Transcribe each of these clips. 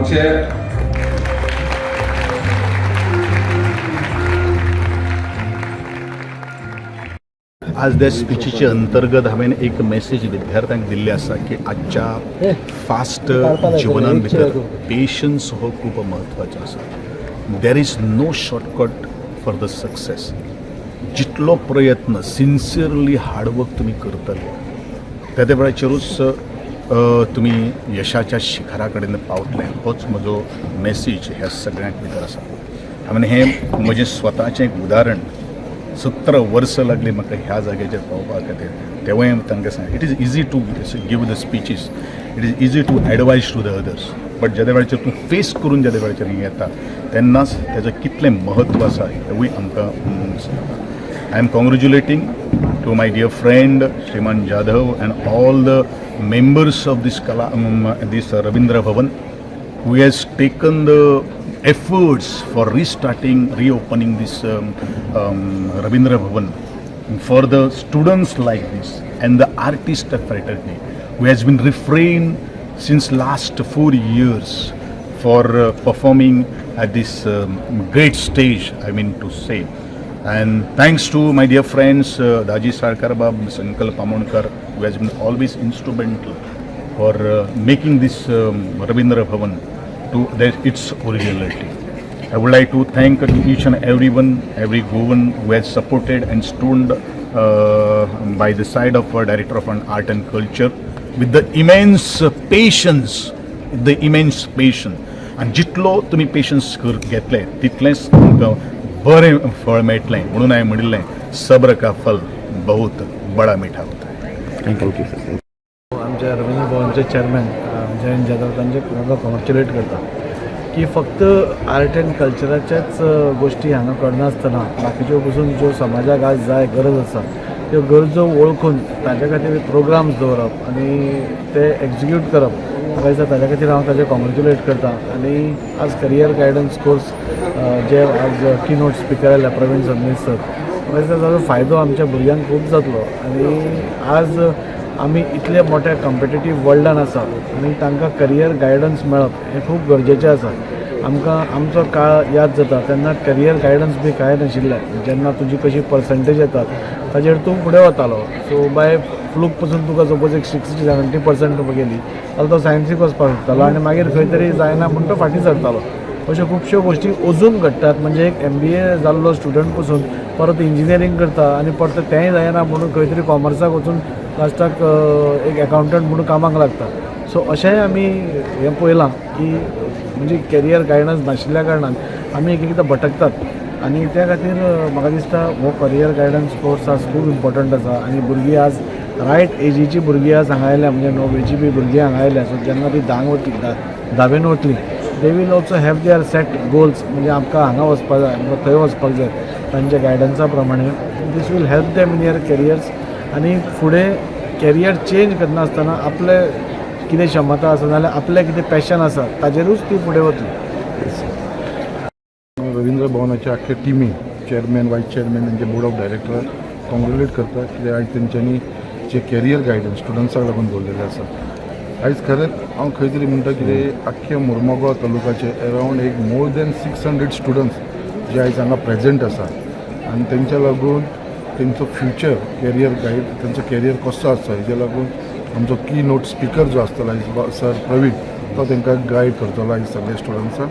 आमचे आज त्या स्पिचीचे अंतर्गत हांवें एक मेसेज विद्यार्थ्यांक दिल्ली आसा की आजच्या फास्ट जिवनान भितर पेशन्स हो खूब म्हत्वाचो आसा. There is no shortcut for the success. जितलो प्रयत्न, सिन्सियरली हार्डवर्क तुमी करतले, त्या वेळाचेरूच तुमी यशाच्या शिखरा कडेन पावतले. होच म्हजो मेसेज ह्या सगळ्यांक भितर आसा. हांवें हें म्हजें स्वताचें एक उदाहरण, 17 वर्सां लागली म्हाका ह्या जाग्याचेर पावपा खातीर. तेवूय तांकां सांग, it is easy to give the speeches, it is easy to advise to the others, but जेद्या वेळाचेर तूं फेस करून जेद्या वेळाचेर हें येता, तेन्नाच तेजें कितलें म्हत्व आसा हेवूय आमकां. I am congratulating to my dear friend Shriman Jadhav and all the members of this Kala this Ravindra Bhavan, who has taken the efforts for restarting, reopening this Ravindra Bhavan for the students like this and the artist fraternity who has been refrained since last 4 years for performing at this great stage, I mean to say. And thanks to my dear friends Daji Salkar Bab, Sankalp Amonkar, who has been always instrumental for making this Ravindra Bhavan to its originality. I would like to thank to each and everyone, every Goan who has supported and stood by the side of our Director of Art and Culture with the immense patience, the immense patience. आनी जितलो तुमी patience घेतले, तितलेंच तुमकां बरें फळ मेळटलें. म्हणून हांवें म्हणिल्लें, सब्र का फल बहुत बडा मिठा होता है. Thank you sir. आमच्या रवींद्र भवनचे चेअरमॅन जयंत जाधव, तांचे तांकां कॉंग्रेच्युलेट करता की फक्त आर्ट अँड कल्चराच्याच गोश्टी हांगा करनासतना बाकीच्यो पसून ज्यो समाजाक आज जाय, गरज आसा, त्यो गरजो वळखून ताच्या खातीर प्रोग्राम्स दवरप आनी ते एक्जिक्यूट करप. म्हाका दिसता ताच्या खातीर हांव ताजें कॉंग्रेच्युलेट करता. आनी आज करियर गायडन्स कोर्स जे आज की नोट स्पिकर आयल्या प्रवीण सबनीस सर, म्हाका दिसता ताजो फायदो आमच्या भुरग्यांक खूब जातलो. आनी आज आमी इतले मोठ्या कॉम्पिटेटीव वर्ल्डान आसा आनी तांकां करियर गायडन्स मेळप हें खूब गरजेचें आसा. आमकां आमचो काळ याद जाता, तेन्ना करियर गायडन्स बी कांय नाशिल्लें. जेन्ना तुजी कशी पर्संटेज येतात ताजेर तूं फुडें वतालो. सो बाय फ्लूक पसून तुका सपोज एक 60-70% गेली जाल्यार तो सायन्सीक वचपाक शकतालो आनी मागीर खंय तरी जायना म्हूण तो फाटीं सरतालो. अश्यो खुबश्यो गोश्टी अजून घडटात. म्हणजे एक एमबीए जाल्लो स्टुडंट पसून परत इंजिनियरींग करता आनी परत तेंय जायना म्हणून खंय तरी कॉमर्साक वचून लास्टाक एक एकावंटंट म्हणून कामाक लागता. सो अशेंय आमी हें पळयलां की म्हणजे कॅरियर गायडन्स नाशिल्ल्या कारणान आमी एक एकदां भटकतात. आनी त्या खातीर म्हाका दिसता हो करियर गायडन्स कोर्स आज खूब इम्पॉर्टंट आसा. आनी भुरगीं आज रायट एजीची भुरगीं आज हांगा आयल्या, म्हणजे णवेची बी भुरगीं हांगा आयल्या. सो जेन्ना ती धांक वतली, धावेन वतली, they will also have their set goals. म्हणजे आमकां हांगा वचपाक जाय, आमकां थंय वचपाक जाय. तांच्या गायडन्सा प्रमाणे this will help them in their careers. आनी फुडें कॅरियर चेंज करनासतना आपले कितें क्षमता आसा नाल्यार आपलें कितें पॅशन आसा, ताजेरूच ती फुडें वतली. रवींद्र भवनाच्या आख्ख्या टिमी, चेअरमॅन, वायस चेअरमॅन, तेंचे बोर्ड ऑफ डायरेक्टर कॉंग्रेच्युलेट करता, कित्याक आयज तेंच्यांनी जे कॅरियर गायडन्स स्टुडंट्साक लागून दवरलेलें आसा. आयज खरेंच हांव खंय तरी म्हणटा कितें, आख्ख्या मुर्मुगांव तालुकाचे अरावंड एक मोर दॅन 600 स्टुडंट्स जे आयज हांगा प्रेजेंट आसा आनी तेंच्या लागून तेंचो फ्युचर कॅरियर गायड, तेंचो कॅरियर कसो आसचो हेजे लागून आमचो की नोट स्पिकर जो आसतलो आयज सर प्रवीण, तो तांकां गायड करतलो आयज सगळ्या स्टुडंट्सांक.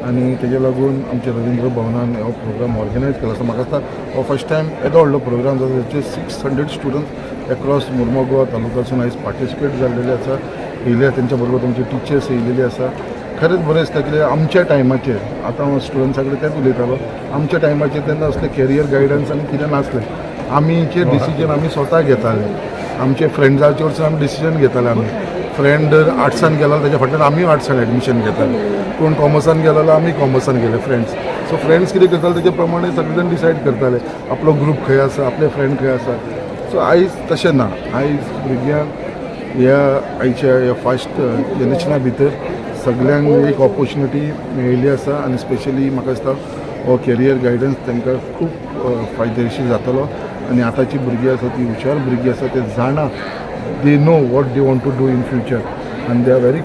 आनी तेजे लागून आमच्या रवींद्र भवनान हो प्रोग्राम ऑर्गनायज केला आसा. म्हाका दिसता हो फर्स्ट टायम येदो व्हडलो प्रोग्राम जाता, जाचे 600 स्टुडंट्स एक्रॉस मुर्मुगांव तालुकासून आयज पार्टिसिपेट जाल्लेले आसा, येयले. तेंच्या बरोबर तुमचे टिचर्स येयलेली आसा. खरेंच बरें दिसता, कित्याक आमच्या टायमाचेर, आतां हांव स्टुडंट्सां कडेन तेंच उलयतालो, आमच्या टायमाचेर तेन्ना असलें कॅरियर गायडन्स आनी कितें नासलें. आमीचे डिसिजन आमी स्वता घेताले. आमचे फ्रेंड्साचे वरसून आमी डिसिजन घेताले. आमी फ्रेंड जर आर्ट्सान गेला, तेज्या फाटल्यान आमीय आर्ट्सान एडमिशन घेताले. कोण कॉमर्सान गेलो जाल्यार आमी कॉमर्सान गेले. फ्रेंड्स, सो फ्रेंड्स कितें करताले तेजे प्रमाणे सगळे जाण डिसायड करताले, आपलो ग्रूप खंय आसा, आपले फ्रेंड खंय आसा. सो आयज तशें ना. आयज भुरग्यांक ह्या आयच्या ह्या फास्ट जनरेशना भितर सगल्यांक एक ऑपॉर्च्युनिटी मेळिल्ली आसा. आनी स्पेशली म्हाका दिसता हो कॅरियर गायडन्स तांकां खूब फायदेशीर जातलो. आनी आतांची भुरगीं आसा ती हुशार भुरगीं आसा, ते जाणा, they know what they want to do in future. आनी they are very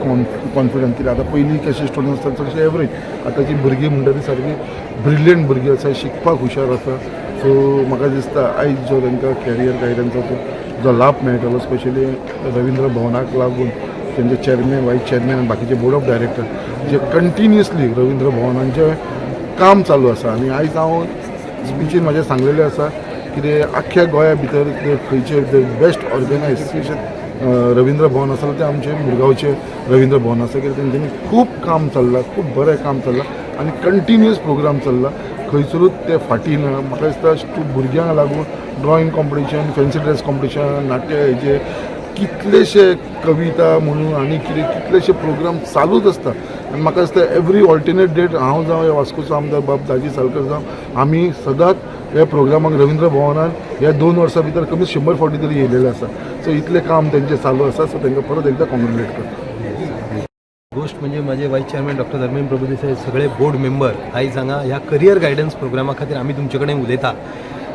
confident कित्याक आतां पयलीं कशे स्टुडंट आसता चडशे एवरेज, आतांची भुरगीं म्हणटा ती सारकी ब्रिलियंट भुरगीं आसा, शिकपाक हुशार आसा. सो म्हाका दिसता आयज जो तांकां कॅरियर गायडन्साचो जो लाभ मेळटलो, स्पेशली रवींद्र भवनाक लागून तेंचे चेअरमॅन, वायस चेअरमॅन आनी बाकीचे बोर्ड ऑफ डायरेक्टर जे कंटिन्युअसली रवींद्र भवनांचें काम चालू आसा. आनी आयज हांव स्पिचीन म्हाजें सांगलेलें आसा कितें आख्ख्या गोंया भितर ते खंयचे बेस्ट ऑर्गनायज रवींद्र भवन आसा तें आमचें मुरगांवचें रवींद्र भवन आसा, कित्याक तेंच्यांनी खूब काम चल्लां, खूब बरें काम चल्लां आनी कंटिन्युअस प्रोग्राम चल्ला, खंयसरूच ते फाटीं ना. म्हाका दिसता भुरग्यांक लागून drawing competition, fancy dress competition, नाट्य हेजे कितलेशे कविता म्हणून आनी कितें कितलेशे प्रोग्राम चालूच आसता. आनी म्हाका दिसता एवरी ऑल्टरनेट डेट हांव जावं ह्या वास्कोचो आमदार बाब दाजी साळकर जावं, आमी सदांच ह्या प्रोग्रामाक रवींद्र भवनान ह्या 2 वर्सां भितर कमीत 100 फावटी तरी येयलेले आसा. सो इतलें काम तेंचें चालू आसा. सो तांकां परत एकदां कॉंग्रेच्युलेट करता. गोश्ट म्हणजे माझे vice chairman doctor Dharmendra Prabhudesai, सगळे बोर्ड मेंबर आयज हांगा ह्या करियर गायडन्स प्रोग्रामा खातीर आमी तुमचे कडेन उलयता.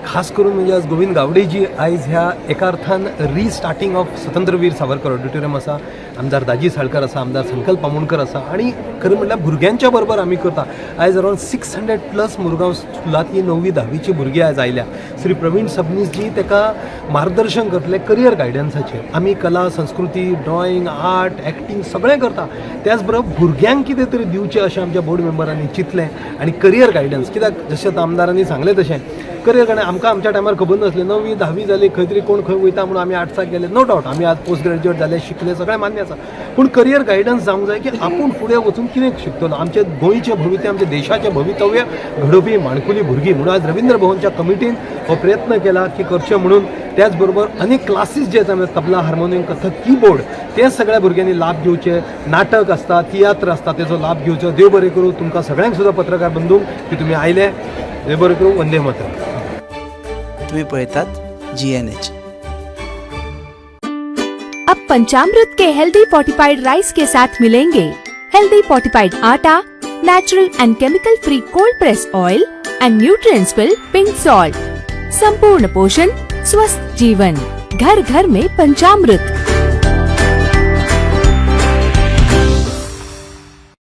खास करून म्हणजे आज गोविंद गावडेजी आयज ह्या एका अर्थान रिस्टार्टींग ऑफ स्वतंत्रवीर सावरकर ऑडिटोरियम आसा, आमदार दाजी साळकर आसा, आमदार संकल्प आमोणकर आसा आनी खरें म्हणल्यार भुरग्यांच्या बरोबर आमी करता. आयज अरावंड 600+ मुरगांव स्कुलांतली णवी धावीची भुरगीं आयज आयल्या. श्री प्रवीण सबनीस जी ताका मार्गदर्शन करतले करियर गायडन्साचेर. आमी कला, संस्कृती, ड्रॉइंग, आर्ट, एक्टींग सगळें करता, त्याच बरोबर भुरग्यांक कितें तरी दिवचें अशें आमच्या बोर्ड मेंबरांनी चिंतलें आनी करियर गायडन्स, कित्याक जशें आतां आमदारांनी सांगलें तशें करियर गायडन्स आमकां आमच्या टायमार खबर नासलें. णवी धावी जाली, खंय तरी कोण खंय वयता म्हणून आमी आर्ट्साक गेले. नो डावट, आमी आज पोस्ट ग्रॅज्युएट जाले, शिकले, सगळें मान्य आसा, पूण करियर गायडन्स जावंक जाय की आपूण फुडें वचून कितें शिकतलो. आमचे गोंयचें भवितव्य, आमच्या देशाचें भवितव्य घडोवपी माणकुली भुरगीं म्हणून आज रवींद्र भवनच्या कमिटीन हो प्रयत्न केला की करचें म्हणून. त्याच बरोबर अनेक क्लासीस जे आसा, तबला, हार्मोनियम, कथक, कीबोर्ड, ते सगळ्या भुरग्यांनी लाभ घेवचे. नाटक आसता, तियात्र आसता, तेजो लाभ घेवचो. देव बरें करूं तुमकां सगळ्यांक सुद्दां, पत्रकार बंधूंक, की तुमी आयले. देव बरें करूं. वंदे मातरम. तुम्ही पळयतात जीएनएच. अब पंचामृत के हेल्दी फोर्टिफाइड राइस के साथ मिलेंगे हेल्दी फोर्टिफाइड आटा, natural and chemical free cold press oil and nutrients filled pink salt. संपूर्ण पोषण, स्वस्थ जीवन, घर घर में पंचामृत.